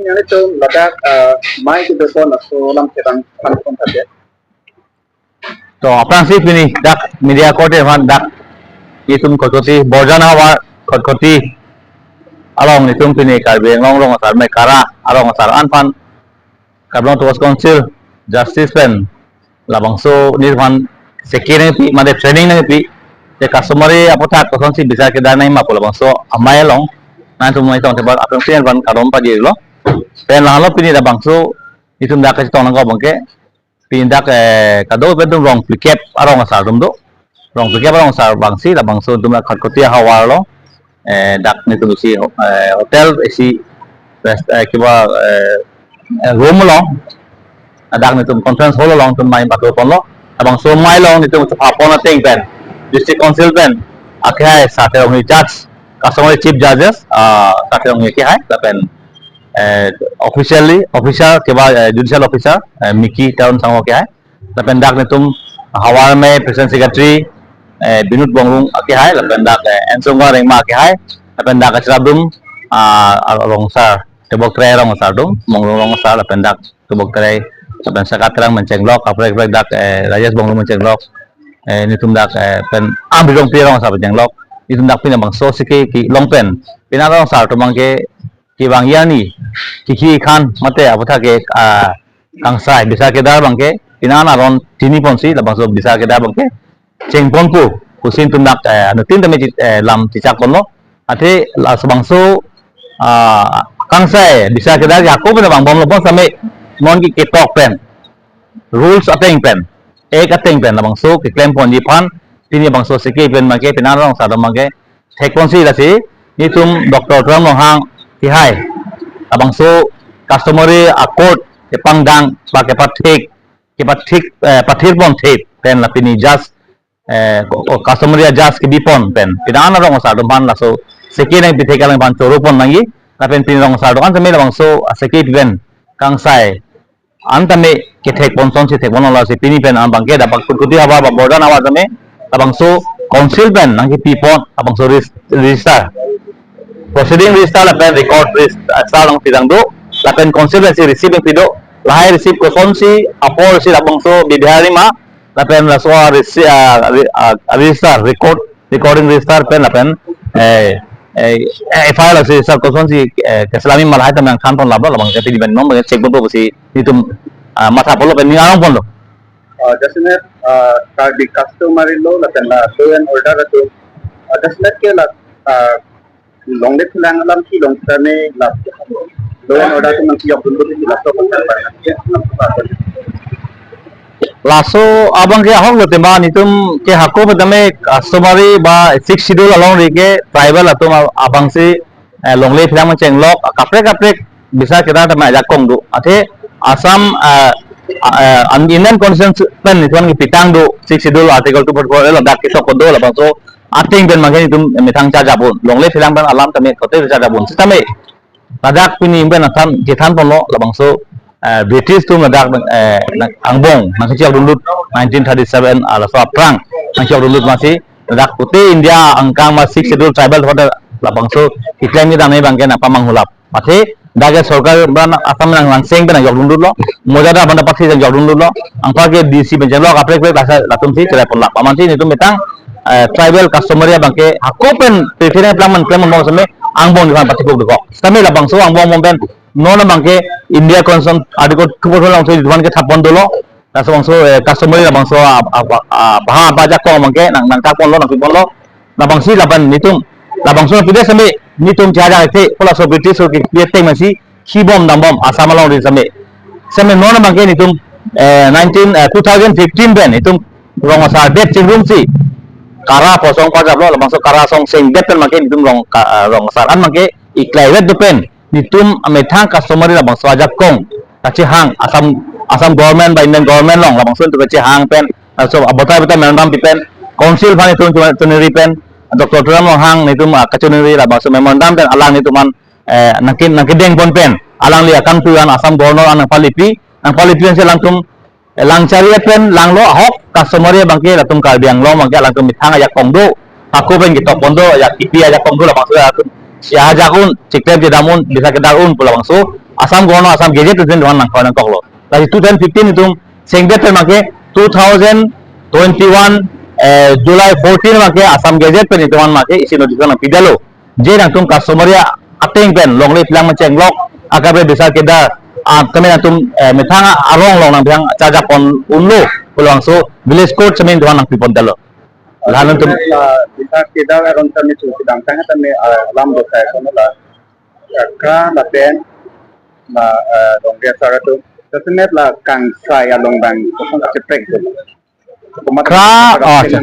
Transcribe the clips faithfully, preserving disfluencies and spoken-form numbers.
Yang itu ladak, eh, mai kedokon laso alam kedang pangkon saja. To, aphrangsi pini dak media korte aphan dak netum Khatkhati Borjan havar Khatkhati along netum pini Karbi Anglong rong asar mai Kara arong asar an aphan Karbi Anglong Autonomous Council Justice pen labangso nephan security mate training nangpi, te customary aputhak kosonsi bisar kedar nangma pu labangso amei along nangtum nangtong tebar aphrangsi nephan kardom pajirlo. Pen lahelo pini labangso netum dak kachetong nangkok abangke pini dak, eh, kado pen netum rong phlikep arong asar atum do. Rong phlikep arong asar abangsi labangso netum dak Khatkhati havar along, eh, dak netum isi, eh, hotel isi rest, eh, kiba, eh, eh, room along, dak netum conference hall along netum mai pathu ponlo. Labangso amei along netum chepha pon ateng pen District Council pen akehai Sar Terongpi judge, customary chief judges, ah, Sar Terongpi akehai lapen, eh, officially, officer kiba, eh, judicial officer, eh, Miki Teron Sangho akehai. Lapen dak netum havar amei president secretary, eh, Binod Bongrung akehai, lapen dak, eh, Ensong Rengma akehai, lapen dak acherap atum, ah, arong asar, tebok tre arong asar atum, Bongrung arong asar, lapen dak tebok tre, lapen Saka Terang Menchenglok, kaprek kaprek dak, eh, Rajesh Bongrung Menchenglok, eh, netum dak, eh, pen Amri Rongpi arong asar Menchenglok, netum dak pini labangso siki kelong pen, pini arong asar atum abangke kevang arni, kiki khan mate aputhak ke, ah, kangsai bisar kedar abangke pini aron chini ponsi labangso bisar kedar abangke cheng ponpo pusi netum dak, eh, anuttin tame chi-, eh, lam chichak ponlo. Athe labangso, ah, kangsai bisar kedar ke hako pen vangbomlo, bonsitame non ke ketok pen, rules ateng pen, act ateng pen labangso keklem ponji aphan pini labangso siki pen abangke pini arong asar atum abangke thek ponsi lasi netum Doctor Tuliram Ronghang akehai labangso customary a-court kepangdang ba kepathik, kepathik, eh, pathir pon thek pen la pini judge, eh, ko-, ko-, customary a-judge kebi pon pen pini arong asar atum aphan laso siki nangpi thek alam aphan choro pon nangji, lapen pini arong asar atum an tame labangso, ah, siki pen kangsai an tame kethek pon asonsi thek ponlo, lasi pini pen an abangke dak Khatkhati havar ba Borjan havar tame labangso council pen nangkepi pon labangso regis-, register, proceeding register lapen record register along pidang do, lapen council pensi receipt nangpi do, lahai receipt kosonsi apor si labangso bidhari ma, lapen laso a-resi-, ah, re-, ah, register, record, recording register pen lapen, eh, eh, eh, F I R lasi register kosonsi, eh, keselami ma lahai tame nangthan pon labang, labangke pini pen non abangke check ponpo pusi netum, ah, matha ponlo pen ning arong ponlo. Ah, jasemet, ah, Karbi customary law lapen la law and order atum, ah, jasemet ke la, ah, longle phelang alam kelong tame la law and order atum nangkejok dun dun laso. Laso abangke ahok lo tema, netum ke hako pen tame customary ba Sixth Schedule alongri ke tribal atum a-, abangsi, eh, longle phelang menchenglok, kaprek kaprek bisar kedar tame ajakong do. Athe Assam, eh, eh, an Indian Constitution pen netum kepitang do, Sixth Schedule Article two forty-four A ladak ketok do, labangso ateng pen abangke netum methang charjap un. Longle phelang pen alam tame kote charjap un. Sitame ladak pini pen atum chethan ponlo labangso, eh, British atum ladak, eh, nang-, angbong nangkechok dunlut nineteen thirty-seven, ah, laso aphrang nangkechok dunlut masi ladak pute India angkang ma Sixth Schedule tribal hoda labangso keklem kedam abangke nangpamang hulap. Athe dak ke sorkar abang Assam nang langseng pen nangjok dunlutlo, moja da abang pathi nangjok dunlutlo, anparke D C menchenglok kaprek kaprek lasa latumsi cherai ponlap. Amatsi netum methang, eh, tribal customary abangke hako pen preference plan man plan mon sitame angbong nephan pathipuk dokok. Sitame labangso angbong mon pen non abangke India Constitution Article two forty-four alongsi netum aphan kethap pon dolo. Laso labangso, eh, customary labangso, ah, ah, ah, baha ajakong abangke nang, nangthap ponlo, nangpi ponlo. Labangsi lapen netum labangso pide sitame netum chajak the, pu laso British so ke pide teng masi kibom dambom Assam alongri sitame. Sitame non abangke netum, eh, nineteen, eh, two thousand fifteen pen netum rong asar det chingrumsi Kara apor asong parjaplo, labangso Kara asong seng det pen abangke netum rong ka-, ah, rong asar an abangke iklai vet do pen netum amethang customary labangso ajakong kachehang Assam, Assam government ba Indian government along labangso netum kachehang pen, laso abotai abotai memorandum pi pen, council aphan netum chuneri pen, Doctor Tuliram Ronghang netum, ah, kachuneri labangso memorandum pen alang netum aphan, eh, nangke-, nangkedeng pon pen alangli akangtui an Assam governor an nangpalipi, nangpalipi ansi alangtum, eh, langchari pen langlo ahok customary abangke latum Karbi Anglong abangke alangtum methang ajakong do, hako pen ketok pon do, ajak kipi ajakong do labangso atum si ajak un, chiklem kedam un, bisar kedar un pu labangso Assam Governor, Assam Gazette pen itum aphan nangkoi nangkoklo. Lasi two thousand fifteen itum sengdet pen abangke two thousand twenty-one, eh, July fourteen abangke Assam Gazette pen itum aphan abangke isi notification nangpidetlo. Je nangtum customary ateng pen longle pilang mecheng lok akaprek bisar kedar, ah, tame nangtum, eh, methang arong along nangphan charjapon unlo pulo, labangso village court sitame itum aphan nangpiponpetlo. Lahan nangtum, ah, bisar kedar aron tame chu kedamtang tame, ah, alam dosai kono la, ah, kra lapen la, ah, longri asar atum. Sitame la kangsai along abang kosonsi kacheprek do? Kra, oh, acha.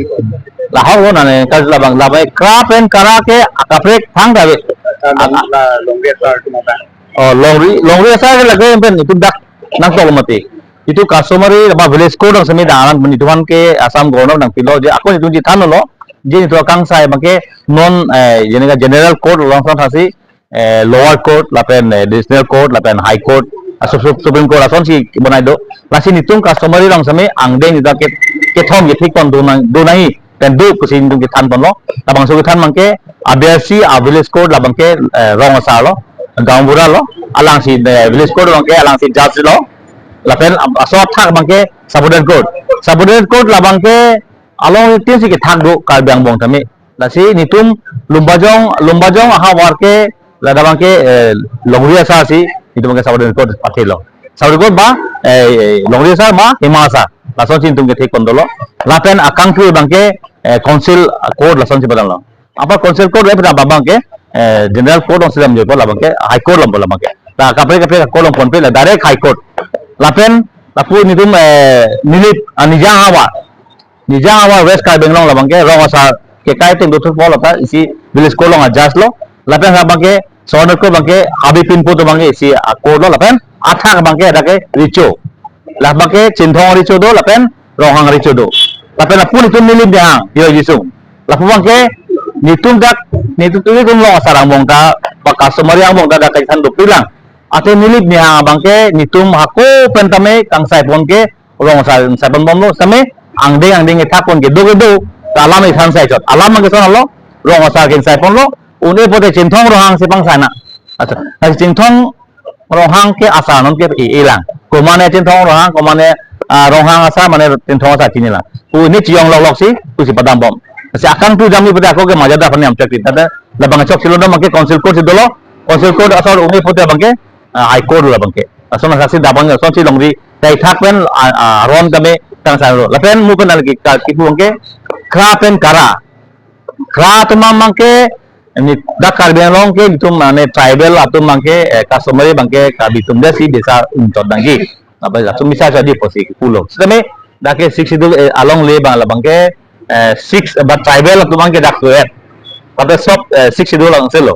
Lahok lo nane, ka labang, labang kra pen kara ke akaprek thangta ave. Ah, long-, la longri asar atum abang. Oh, longri, longri asar ke lake pen itum dak nangtok mati. Itum customary, ba village court along sitame dang alam itum aphan ke Assam Governor nangpilo, je ako itum chethanlo, je itum kangsai abangke non, eh, jene ka general court along son thasi, eh, lower court, lapen, eh, divisional court, lapen high court, ah, sup-, sup-, Supreme Court asonsi bonai do. Lasi itum customary along sitame angdeng itum ke, kethom kethik pon do nang, do nangji pen do pusi itum kethanponlo. Labangso kethan abangke abersi a village court labangke, eh, rong asar lo, gaonbura lo, alangsi, eh, village court abangke alangsi judge lo. Lapen ab-, aso athak abangke subordinate court. Subordinate court labangke along tin si kethak do Karbi angbong tame. Lasi itum Lumbajong, Lumbajong ahavar ke ladak abangke, eh, longri asar si itum ke subordinate court pathelo. Subordinate court ba, eh, eh, longri asar ba hima asar, lasonsi itum kethekpon dolo. Lapen akangthu abangke, eh, council court lasonsi padamlo. Apa council court le padam abangke, eh, general court alongsi damjoi ko, labangke high court along abangke. Ta kaprek kaprek court along ponpe la direct high court. Lapen lapu itum, eh, Nilip, ah, Nijang ahavar. Nijang ahavar West Karbi Anglong labangke rong asar kekai ateng dothurpo, lata isi village court along a judge lo. Lapen abangke subordinate court abangke Habe Pinpo atum abangke isi a court lo, lapen athak abangke dak ke Recho. Labangke Chinthong Recho do, lapen Ronghang Recho do. Lapen lapu itum Nilip Nihang, yo jisung. Lapu abangke itum dak, itum, itum rong asar angbong ta, ba customary angbong ta dak kachethan dopiklang. Athe Nilip Nihang abangke itum hako pen tame kangsaipon ke rong asar saipon bomlo, sitame angdeng angdeng kethakpon kedo kedo, ta alam ithan sai chot. Alam abangke lason lo, rong asar ke saiponlo, un-e pote Chinthong Ronghang si pangsai na. Acha, na Chinthong Ronghang ke asar non ke i-, ilang. Komane Chinthong Ronghang, komane, ah, Ronghang asar, mane Chinthong asar chinilang. Pu ne chiyong lok lok si, pusi padambom. Si akangthu jamji pote ako ke majada aphan niam chak tin. Tata labang chok silo dam abangke council court si dolo, council court asar un-e pote abangke, ah, high court labangke. Lason asaksi dak abang lasonsi longri, tai thak pen, ah, ah, aron tame kangsai lo. Lapen mo pen lagi ka kipu abangke, kra pen kara. Kra atum abangke, ini dak Karbi Anglong ke itum mane tribal atum abangke, eh, customary abangke Karbi atum dasi bisa unchot nangji. Apa latum bisa jadi posi pulo. Sitame dak ke Sixth Schedule, eh, along le abang labangke, eh, six, ba tribal atum abangke dak tuet. Pada sob, eh, Sixth Schedule along selo.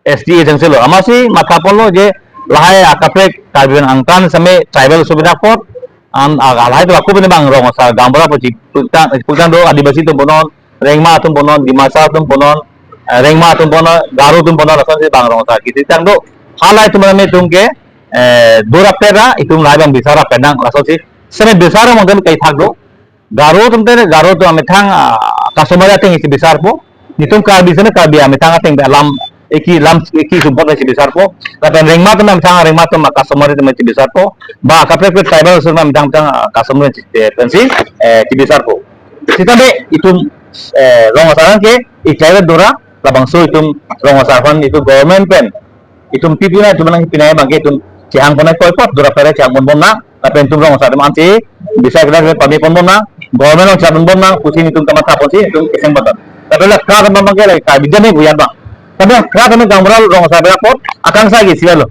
S T A jang selo. Amatsi mathaponlo je lahai akaprek Karbi angtan sitame tribal subida apot. An, a, lahai tu ako pen abang rong asar gaonbura apotsi pultang, pultang do Adivasi atum punon, Rengma atum punon, Dimasa atum punon, eh, Rengma atum punon, Garo atum punon, lasonsi abang rong asar kethitang do. Halahai atum tame itum ke, eh, dora pera, itum lahai abang bisar penang, lasonsi. Sitame bisar abang tame kaithak do. Garo atum te, Garo atum amethang, ah, customary ateng isi bisarpo. Itum Karbi sene Karbi amethang ateng alam eki lam eki sumpot isi bisarpo. Lapen Rengma atum amethang Rengma atum customary atum isi bisarpo. Ba kaprek kaprek tribal atum amethang amethang, ah, customary isi, eh, pensi, eh, isi bisarpo. Sitame itum, eh, rong asar ke i tribal dora labangso itum rong asar aphan itum government pen itum pipina itum nangpinai abangke itum chehangpon nangkoi apot dora pera chehangponbom nang, lapen itum rong asar atum ansi bisar kedar pameponbom nang, government along chehangponbom nang, pusi itum kamathaponsi itum keseng batan. Lapen la kra atum abangke lagi Karbi jame guyan abang. Tapi kra atum gaonbura rong asar apot akangsai ke isi lo.